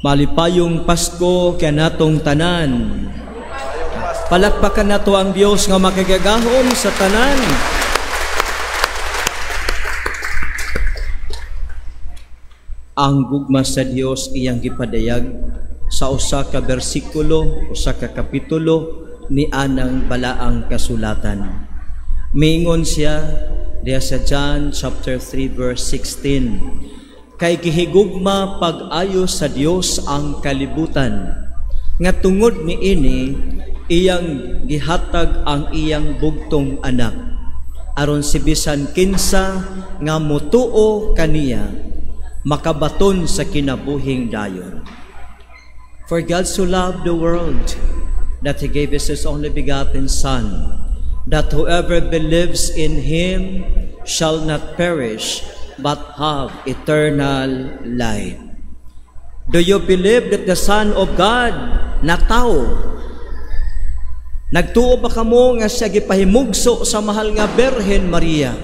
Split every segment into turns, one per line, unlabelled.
Malipayong Pasko kanatong tanan. Palakpakan nato ang Dios nga makagagahom sa tanan. Ang gugma sa Dios iyang gipadayag sa usa ka bersikulo, usa ka kapitulo ni anang balaang kasulatan. Miingon siya diha sa John chapter 3 verse 16. Kay gihigugma pag-ayo sa Dios ang kalibutan, nga tungod niini iyang gihatag ang iyang bugtong anak, aron si bisan kinsa nga motuo kaniya makabaton sa kinabuhing dayon. For God so loved the world that He gave His only begotten Son, that whoever believes in Him shall not perish, but have eternal life. Do you believe that the Son of God natawo? Nagtuo ba kamo nga siya gipahimugso sa mahal nga Birhen Maria?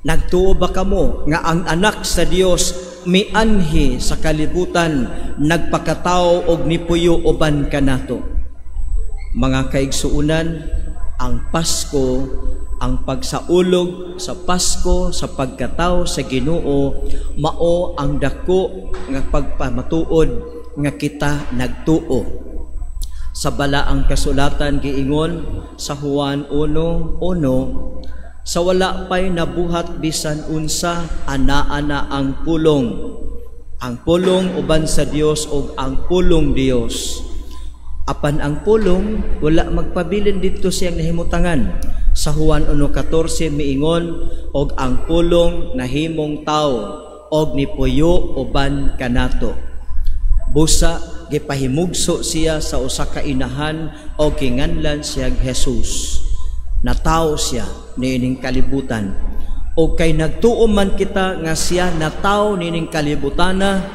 Nagtuo ba kamo nga ang anak sa Dios mianhi sa kalibutan, nagpakatao og nipuyo uban kanato? Mga kaigsuonan, ang Pasko, ang pagsaulog sa Pasko sa pagkatao sa Ginoo, mao ang dako nga pagpamatuod nga kita nagtuo. Sa balaang kasulatan giingon sa Juan 1:1, sa wala pa'y nabuhat bisan unsa, ana-ana ang pulong. Ang pulong uban sa Dios og ang pulong Dios. Apan ang pulong wala magpabilin didto siyang nahimutangan. Sa Juan 1:14 miingon, og ang pulong nahimong tao og nipuyo uban kanato. Busa gipahimugso siya sa usa ka inahan og kinganlan siya Jesus. Natawo siya niining kalibutan. Og kay nagtuo man kita nga siya natawo niining kalibutana,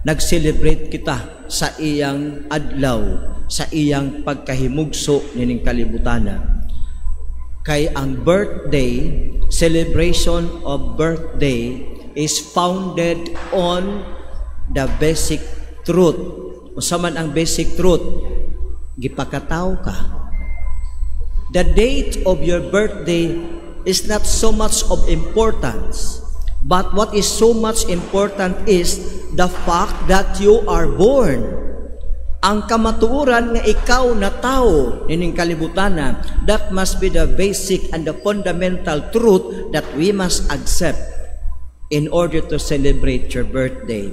nag-celebrate kita sa iyang adlaw, sa iyang pagkahimugso niining kalibutana. Kay ang birthday, celebration of birthday is founded on the basic truth. Unsa man ang basic truth? Gipakataw ka. The date of your birthday is not so much of importance, but what is so much important is the fact that you are born. Ang kamatuoran nga ikaw na tao nining kalibutana, that must be the basic and the fundamental truth that we must accept in order to celebrate your birthday.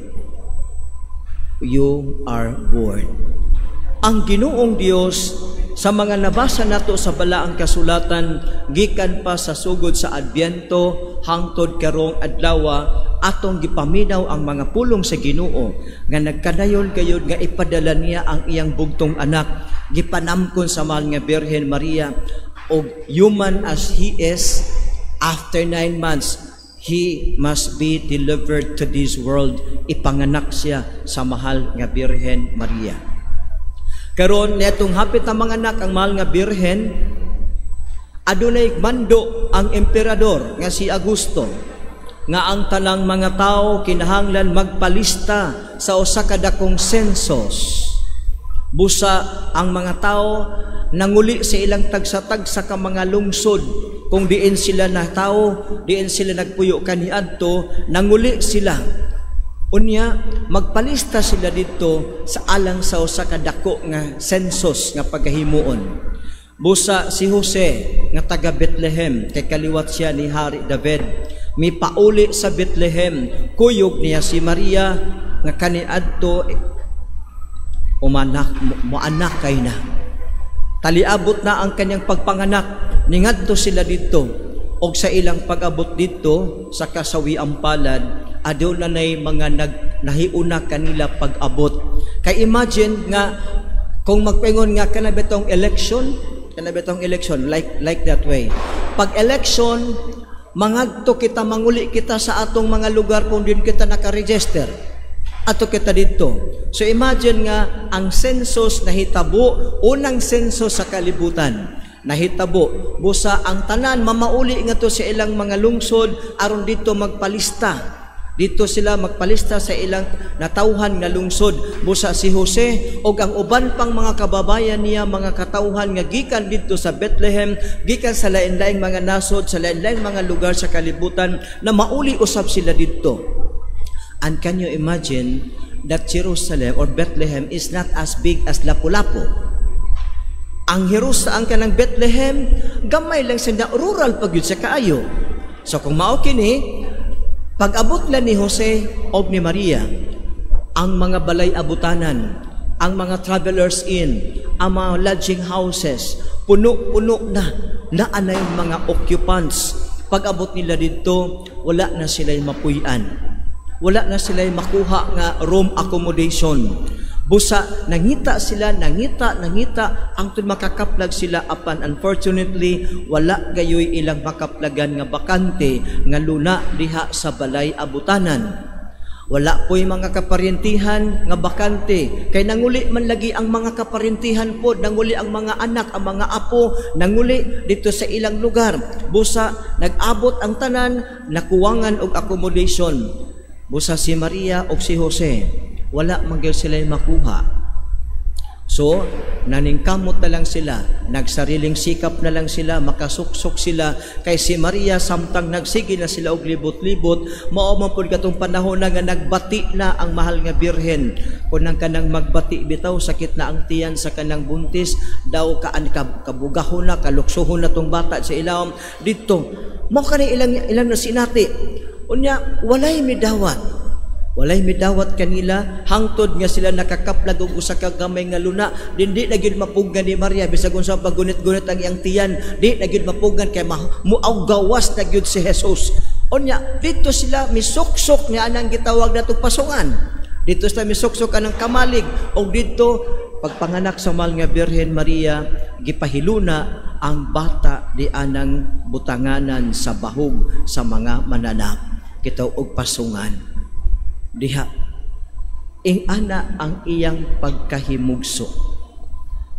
You are born. Ang Ginoong Dios, sa mga nabasa nato sa balaang kasulatan, gikan pa sa sugod sa Adbyento hangtod karong adlaw, atong gipaminaw ang mga pulong sa Ginoo nga nagkadayon gayud nga ipadala niya ang iyang bugtong anak, gipanamkon sa mahal nga Birhen Maria, og human as he is, after 9 months he must be delivered to this world. Ipanganak siya sa mahal nga Birhen Maria. Karon netong hapit ang mga anak ang mahal nga Birhen, adunay mando ang emperador nga si Augusto nga ang tanang mga tao kinahanglan magpalista sa usa ka dakong census. Busa ang mga tao nanguli sa ilang tagsa-tagsa ka mga lungsod kung diin sila na tao, diin sila nagpuyo kaniadto, nanguli sila. Unya magpalista sila didto sa alang sa usa ka dako nga census nga pagahimuon. Busa si Jose nga taga Bethlehem, kay kaliwat siya ni Hari David, mipauli sa Bethlehem, kuyog niya si Maria nga kaniadto umanak, moanak kay na. Taliabot na ang kanyang pagpanganak, ningadto sila didto. Og sa ilang pag-abot didto sa kasawiang palad, aduna nay mga nahiuna kanila pag-abot. Kay imagine nga kung magpaingon nga kana bitong election, kana bitong election like that way. Pag election, mangadto kita, manguli kita sa atong mga lugar kung din kita naka-register. Ato kita didto. So imagine nga ang census nahitabo, unang census sa kalibutan nahitabo. Busa ang tanan mamauli nga to sa ilang mga lungsod aron didto magpalista. Dito sila magpalista sa ilang natawhan nga lungsod. Busa si Jose og ang uban pang mga kababayan niya, mga katawhan nga gikan didto sa Bethlehem, gikan sa lain-laing mga nasod, sa lain-laing mga lugar sa kalibutan, na mauli usab sila didto. And can you imagine that Jerusalem or Bethlehem is not as big as Lapu-Lapu? Ang Jerusalem, ang kanang Bethlehem, gamay lang sa rural pa gyud sa kaayo. So kung mao kini, pag-abot lang ni Jose og ni Maria, ang mga balay abutanan, ang mga travelers inn, ang mga lodging houses, puno-puno na, naa na yung mga occupants. Pag-abot nila dito, wala na sila mapuy-an. Wala na sila makuha nga room accommodation. Busa, nangita sila, nangita, nangita, hangtod makakaplag sila, apan unfortunately, wala gayoy ilang makaplagan nga bakante nga luna diha sa balay abutanan. Wala po'y mga kaparintihan nga bakante. Kay nanguli man lagi ang mga kaparintihan po, nanguli ang mga anak, ang mga apo, nanguli dito sa ilang lugar. Busa, nag-abot ang tanan, nakuwangan og accommodation. Busa si Maria og si Jose, wala man gyud sila makuha. So, naningkamot na lang sila, nagsariling sikap na lang sila, makasuksok sila kay si Maria. Samtang nagsige na sila og libot-libot, mao man pud katong panahon na nga nagbati na ang mahal nga birhen. Kung nang kanang magbati bitaw, sakit na ang tiyan sa kanang buntis, daw kaan kabugahon na, kaluksuhon na tong bata sa ilawom dito. Mao kani ilang nasinati. Unya, walay midawat. Walay midawat kanila hangtod nga sila nakakaplag og usa ka gamay nga luna. Dindi na gyud mapuggan ni Maria bisag unsa paggunit-gunit ang iyang tiyan, di na gyud mapuggan kay muaw gawas na gyud si Jesus. Unya dito sila misuksok nga anang gitawag natong pasungan. Dito sila misuksok anang kamalig, og dito pagpanganak sa mahal nga Birhen Maria, gipahiluna ang bata di anang butanganan sa bahog sa mga mananap, kita og pasungan. Diha ing ana ang iyang pagkahimugso.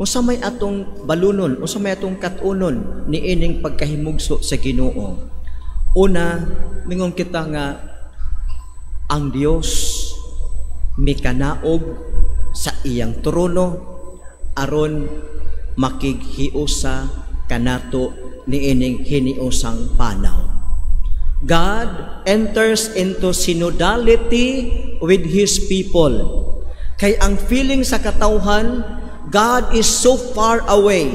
Unsa may atong balunon, unsa may atong katunon niining pagkahimugso sa Ginoo? Una, mingon kita nga ang Dios mikanaog sa iyang trono aron makighiusa kanato niining hiniusang panaw. God enters into synodality with His people. Kay ang feeling sa katawhan, God is so far away.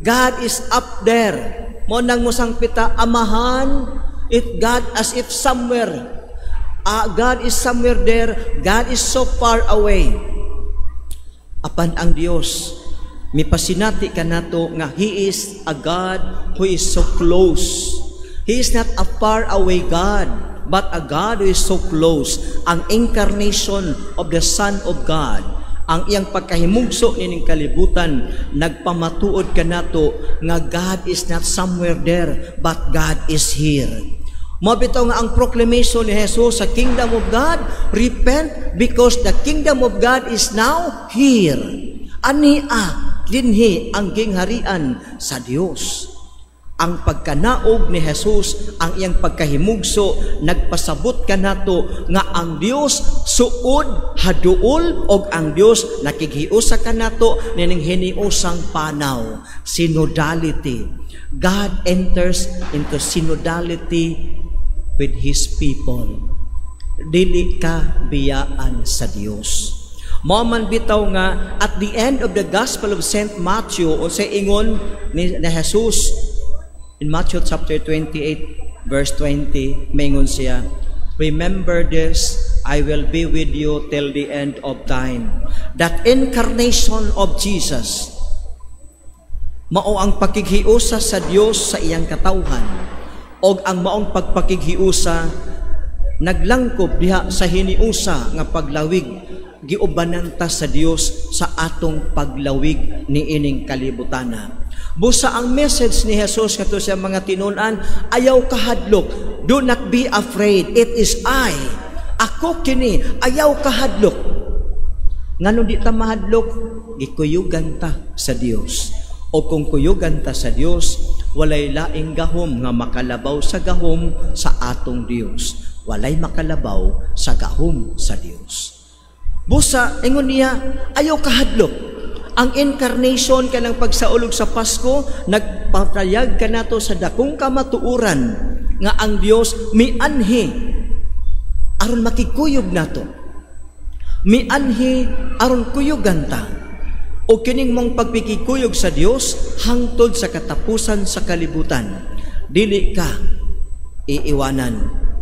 God is up there. Mao nang musangpit ta, Amahan, it God as if somewhere. God is somewhere there. God is so far away. Apan ang Dios, mipasinati kanato nga He is a God who is so close. He is not a far away God, but a God who is so close. Ang incarnation of the Son of God, ang iyang pagkahimugso nining kalibutan, nagpamatuod kanato nga God is not somewhere there, but God is here. Mao bitaw nga ang proclamation ni Jesus sa kingdom of God, "Repent because the kingdom of God is now here." Ania, dinhi ang gingharian sa Dios. Ang pagkanaog ni Jesus, ang iyang pagkahimugso, nagpasabot kanato nga ang Dios suod, haduol, og ang Dios nakighiusa kanato nining hiniusang panaw. Synodality. God enters into synodality with His people. Dili ka biyaan sa Dios. Mao man bitaw nga at the end of the Gospel of St. Matthew, unsay ingon ni Jesus in Matthew chapter 28 verse 20, maingon siya, "Remember this, I will be with you till the end of time." That incarnation of Jesus, mao ang pakighiusa sa Dios sa iyang katawhan, og ang maong pagpakighiusa naglangkob diha sa hiniusa nga paglawig. Giubanan ta sa Dios sa atong paglawig niining kalibutana. Busa ang message ni Jesus ngadto sa mga tinunan, "Ayaw kahadlok, do not be afraid, it is I. Ako kini, ayaw kahadlok." Ngano di ta mahadlok? Gikuyugan ta sa Dios. O kung kuyugan ta sa Dios, walay laing gahom nga makalabaw sa gahom sa atong Dios. Walay makalabaw sa gahom sa Dios. Busa, ingon niya, ayaw kahadlok. Ang incarnation, kanang pagsaulog sa Pasko, nagpatayag kanato sa dakong kamatuoran nga ang Dios mianhi aron makikuyog nato. Mianhi aron kuyugan ta. O kining mong pagpikikuyog sa Dios hangtod sa katapusan sa kalibutan. Dili ka iiwanan.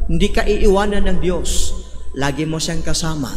Hindi ka iiwanan ng Dios. Lagi mo siyang kasama.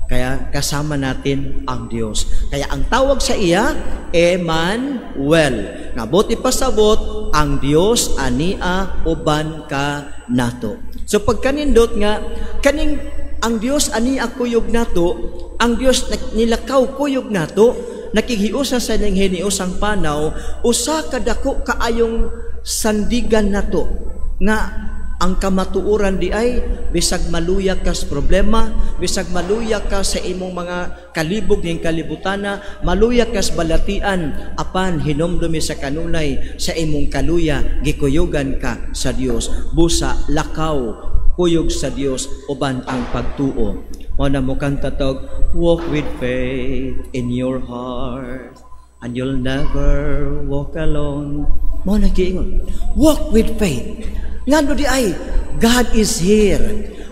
Kaya kasama natin ang Dios. Kaya ang tawag sa iya, Emmanuel. Nga buot ipasabot, ang Dios ania uban ka nato. So pagkanindot nga, kaning ang Dios ania kuyog nato, ang Dios nilakaw kuyog nato, nakighiusa sa niyang hiniusang panaw, usa ka dako kaayong sandigan nato nga ang kamatuoran di ay bisag maluya ka sa problema, bisag maluya ka sa imong mga kalibog ning kalibutana, maluya ka sa balatian, apan hinumdumi sa kanunay sa imong kaluya gikuyugan ka sa Dios. Busa lakaw kuyog sa Dios uban ang pagtuo. Mao na mokanta tog, "Walk with faith in your heart and you'll never walk alone." Mao na giingon, walk with faith. Ngano di ay God is here.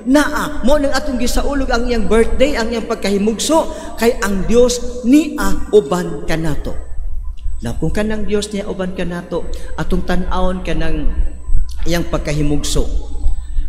Naa mao nang atong gisaulog ang iyang birthday, ang iyang pagkahimugso, kay ang Dios nia uban kanato. Na kung kanang Dios niya uban kanato, atong tan-awon kanang iyang pagkahimugso.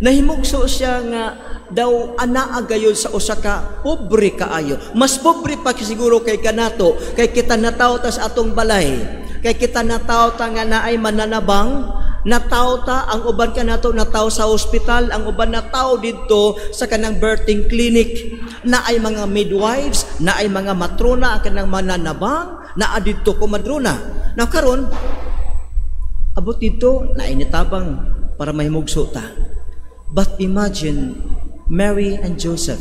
Nahimugso siya nga daw anaa gayud sa usa ka pobre kaayo. Mas pobre pa siguro kay kanato, kay kita nataw ta sa atong balay. Kay kita nataw ta nga naay mananabang, nataw ta, ang uban kanato nataw sa ospital, ang uban nataw didto sa kanang birthing clinic. Naay mga midwives, naay mga matrona, ang kanang mananabang, naa didto komadrona. Now karon abot didto naay nitabang para mahimugso ta. But imagine Mary and Joseph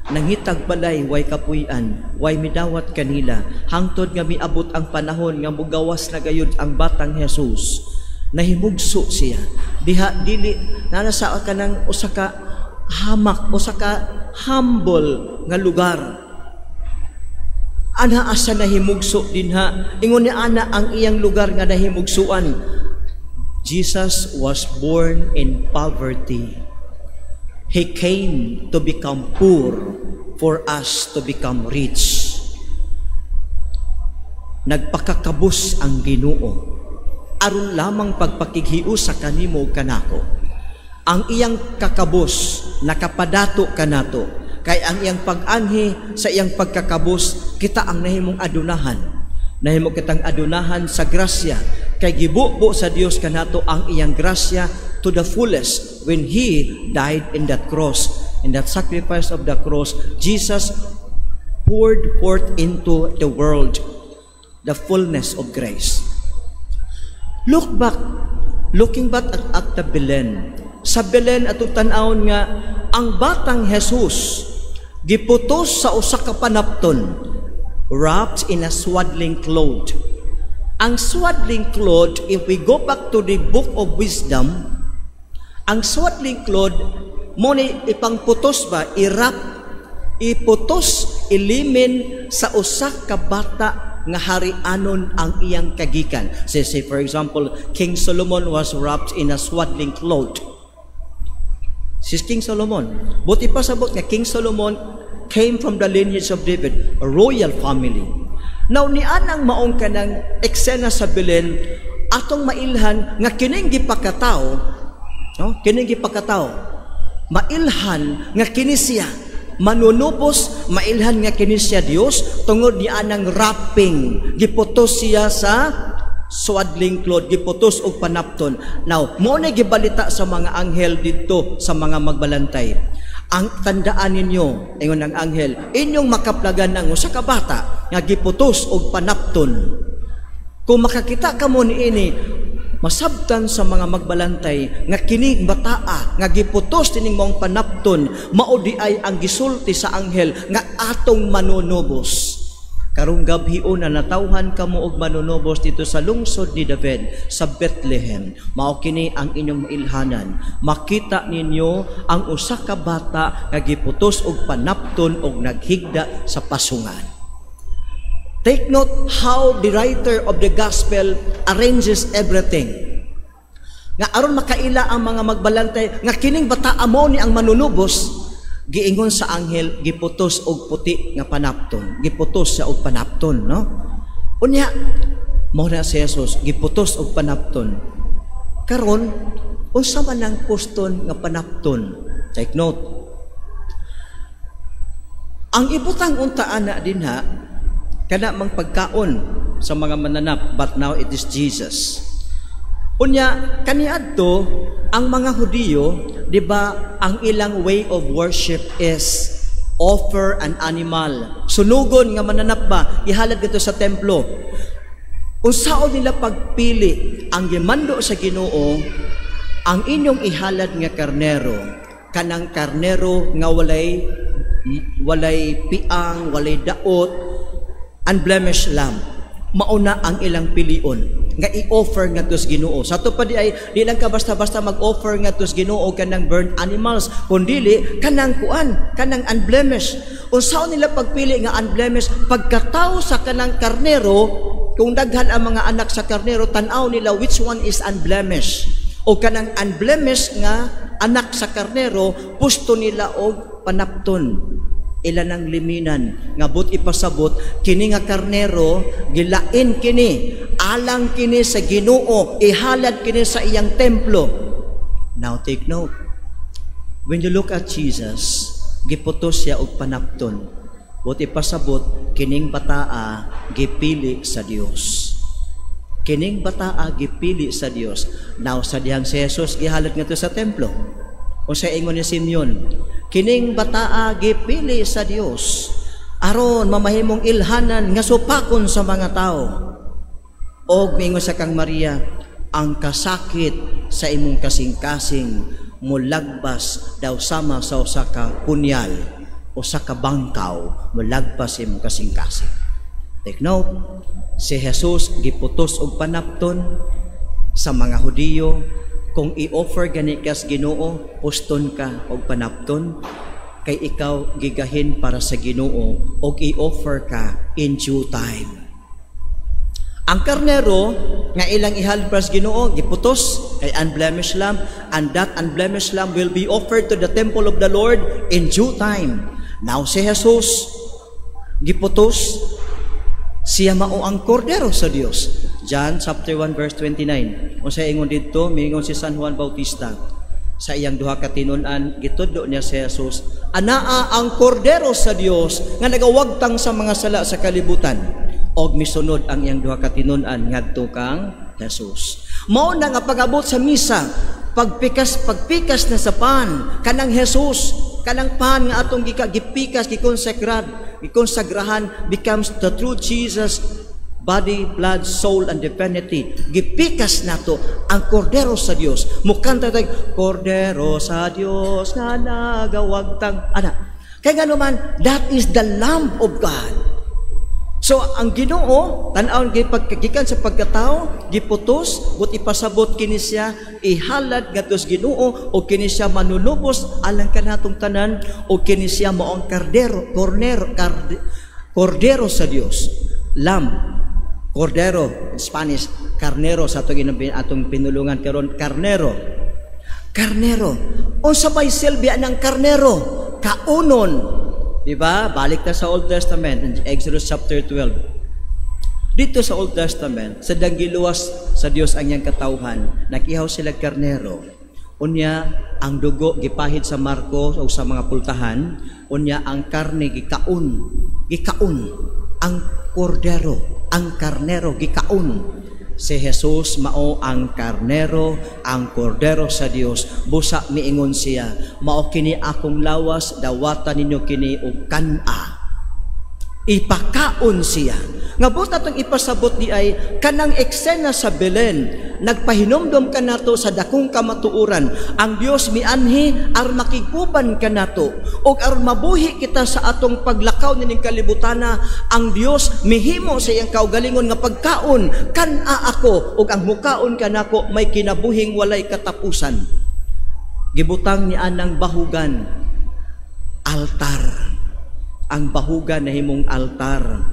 nangitag balay, way kapuy-an, way midawat kanila, hangtod nga miabot ang panahon nga mugawas na gayud ang batang Jesus. Nahimugso siya diha, dili nana sa kanang usa ka hamak, usa ka humble nga lugar. Ana asa nahimugso dinha, ingon ni ana ang iyang lugar nga nahimugsuan. Jesus was born in poverty. He came to become poor for us to become rich. Nagpakakabus ang Ginoo aron lamang pagpakighiusa kanimo kanako. Ang iyang kakabus nakapadato kanato, kay ang iyang pag-anhi sa iyang pagkakabus, kita ang nahimong adunahan. Nahimo kitang adunahan sa grasya kay gibubo sa Dios kanato ang iyang grasya to the fullest when He died in that cross. In that sacrifice of the cross, Jesus poured forth into the world the fullness of grace. Look back, looking back at the Belen. Sa Belen atong tan-awon nga ang batang Jesus giputos sa usa ka panapton, wrapped in a swaddling cloth. Ang swaddling cloth, if we go back to the Book of Wisdom, ang swaddling cloth mao ni ipangputos ba, i-wrap, iputos, ilimin sa usa ka bata nga harianon ang iyang kagikan. Say, for example, King Solomon was wrapped in a swaddling cloth. Si King Solomon. Buot ipasabot nga King Solomon came from the lineage of David, a royal family. Now, nianang maong kanang eksena sa Belen, atong mailhan nga kining gipakataw, no? Kining gipakataw, mailhan nga kini siya manunubos, mailhan nga kini siya Dios tungod ni anang wrapping, giputos siya sa swaddling cloth, giputos og panapton. Now, mao na gibalita sa mga anghel didto sa mga magbalantay. Ang tandaan ninyo, ingon ang anghel, inyong makaplagan ang usa ka bata nga giputos og panapton. Kung makakita kamo niini, masabtan sa mga magbalantay nga kini bataa nga giputos tining maong panapton mao di ay ang gisulti sa anghel nga atong manunubos. Karon Karong gabhiona natawhan kamo og manunubos dito sa lungsod ni David sa Bethlehem. Mao kini ang inyong mailhanan. Makita ninyo ang usa ka bata nga giputos og panapton og naghigda sa pasungan." Take note how the writer of the gospel arranges everything. Nga aron makaila ang mga magbalantay nga kining bata amo ni ang manunubos, giingon sa anghel, giputos og puti nga panapton, giputos siya og panapton, no? Unya mao na si Jesus, giputos og panapton. Karon, unsa man ang puston nga panapton? Take note, ang ibutang unta ana dinha kana mang pagkaon sa mga mananap, but now it is Jesus. Unya kaniadto ang mga Hudiyo, di ba, ang ilang way of worship is offer an animal. Sunugon nga mananap ba, ihalad dito sa templo. Unsaon nila pagpili? Ang gimando sa Ginoo, ang inyong ihalad nga karnero, kanang karnero nga walay piang, walay daot, unblemished lamb. Mauna ang ilang pilion nga i-offer ngadto sa Ginoo. Sa ato pa di ay di lang ka basta-basta mag-offer ngadto sa Ginoo kanang burnt animals, kundili kanang kuan, kanang unblemished. Unsaon nila pagpili nga unblemished? Pagkataw sa kanang karnero, kung daghan ang mga anak sa karnero, tan-aw nila which one is unblemished. O kanang unblemished nga anak sa karnero, pusto nila og panapton, ila ng liminan nga but ipasabot kini nga karnero, gilain kini, alang kini sa Ginoo, ihalad kini sa iyang templo. Now take note, when you look at Jesus, giputos siya og panapton, but ipasabot kining bataa gipili sa Dios. Kining bataa gipili sa Dios. Now, sa dihang si Jesus gihalad ngadto sa templo, unsa ingon ni Simeon? Kining bataa gipili sa Dios aron mamahimong ilhanan nga supakon sa mga tao. Og miingon sa kang Maria, ang kasakit sa imong kasing-kasing mulagbas daw sama sa usa ka punyal, usa ka bangkaw, mulagpas sa imong kasing-kasing. Take note, si Jesus giputos og panapton. Sa mga Hudiyo, kung i-offer gani kas Ginoo, puston ka og panapton kay ikaw gigahin para sa Ginoo og i-offer ka in due time. Ang karnero nga ilang ihalad para sa Ginoo giputos kay unblemished lamb, and that unblemished lamb will be offered to the temple of the Lord in due time. Now si Jesus giputos, siya mao ang kordero sa Dios. John chapter 1 verse 29. Unsa ingon didto? Miingon si San Juan Bautista sa iyang duha ka tinun-an, gitudlo niya si Jesus, "Anaa ang kordero sa Dios nga nagawagtang sa mga sala sa kalibutan." Og misunod ang iyang duha ka tinun-an ngadto kang Jesus. Mao na nga pag-abot sa misa, pagpikas pagpikas na sa pan kanang Jesus, kanang pan nga atong gipikas, gikonsagrahan, becomes the true Jesus body, blood, soul, and divinity. Gipikas nato ang kordero sa Dios. Mukanta tayo, "Kordero sa Dios nga nagawagtang." Ana. Kaya nga naman, that is the Lamb of God. So ang Ginoo, tan-awon, gikan sa pagkatao, giputos, but ipasabot kini siya ihalad ngadto sa Ginoo o kini siya manunubos alang kanatong tanan o kini siya mao ang kardero, kornero, kordero sa Dios. Lamb, kordero, in Spanish, carnero sa atong pinulungan karon, karnero. Karnero. Unsa may silbi ang karnero? Kaunon. Di ba? Balik ta sa Old Testament, in Exodus chapter 12. Dito sa Old Testament, sa giluwas sa Dios ang iyang katawhan, nakihaw sila karnero. Unya, ang dugo gipahid sa marko o sa mga pultahan, unya ang karne gikaon, gikaon ang kordero, ang karnero gikaon. Si Jesus mao ang karnero, ang kordero sa Dios. Busa miingon siya, "Mao kini akong lawas, dawata ninyo kini og kan-a." Ipakaon siya. Nga buot atong ipasabot diay, kanang eksena sa Belen nagpahinumdom kanato sa dakong kamatuoran. Ang Dios mianhi aron makig-uban kanato ug aron mabuhi kita sa atong paglakaw nining kalibutana. Ang Dios mihimo sa iyang kaugalingon nga pagkaon, kan-a ako ug ang mukaon kanako may kinabuhing walay katapusan. Gibutang ni anang bahugan, altar. Ang bahugan nahimong altar.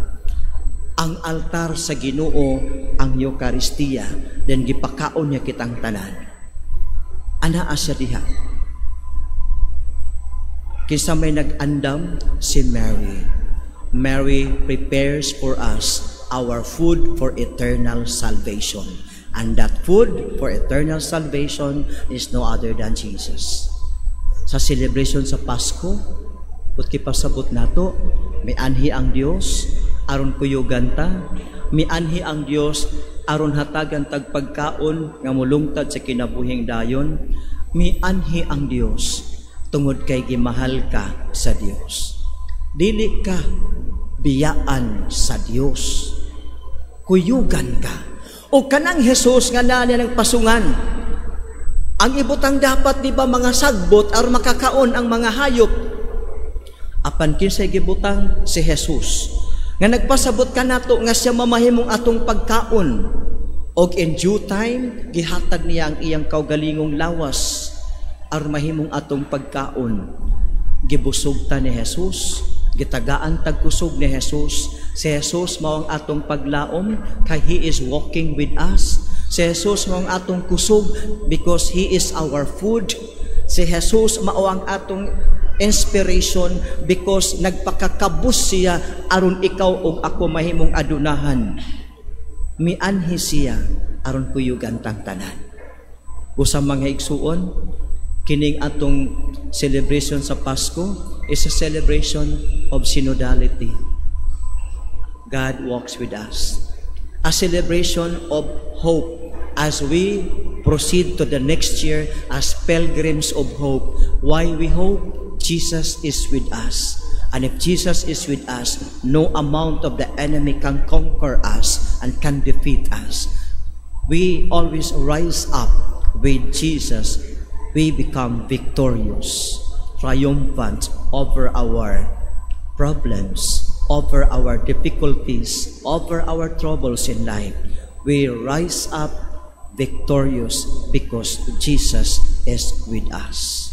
Ang altar sa Ginoo ang Eukaristiya, then gipakaon niya kitang tanan. Anaa siya diha. Kinsa may nag-andam? Si Mary. Mary prepares for us our food for eternal salvation. And that food for eternal salvation is no other than Jesus. Sa celebration sa Pasko, buot ipasabot nato, mianhi ang Dios aron kuyugan ta, mianhi ang Dios aron hatagan tag pagkaon nga mulungtad sa kinabuhing dayon, mianhi ang Dios tungod kay gimahal ka sa Dios. Dili ka biyaan sa Dios. Kuyugan ka. O kanang Jesus nga naa ng pasungan, ang ibutang dapat, di ba, mga sagbot aron makakaon ang mga hayop. Apan kinsay gibutang? Si Jesus. Nga nagpasabot kanato nga siya mamahimong atong pagkaon. Og in due time, gihatag niya ang iyang kaugalingong lawas aron mahimong atong pagkaon. Gibusog ta ni Jesus, gitagaan tag kusog ni Jesus. Si Jesus mao ang atong paglaom kay He is walking with us. Si Jesus mao ang atong kusog because He is our food. Si Jesus mao ang atong inspiration because nagpakakabus siya aron ikaw ug ako mahimong adunahan. Mianhi siya aron kuyugan tang tanan. Usa, mga igsuon, kining atong celebration sa Pasko is a celebration of synodality. God walks with us. A celebration of hope as we proceed to the next year as pilgrims of hope. Why we hope? Jesus is with us. And if Jesus is with us, no amount of the enemy can conquer us and can defeat us. We always rise up with Jesus. We become victorious, triumphant over our problems, over our difficulties, over our troubles in life. We rise up victorious because Jesus is with us.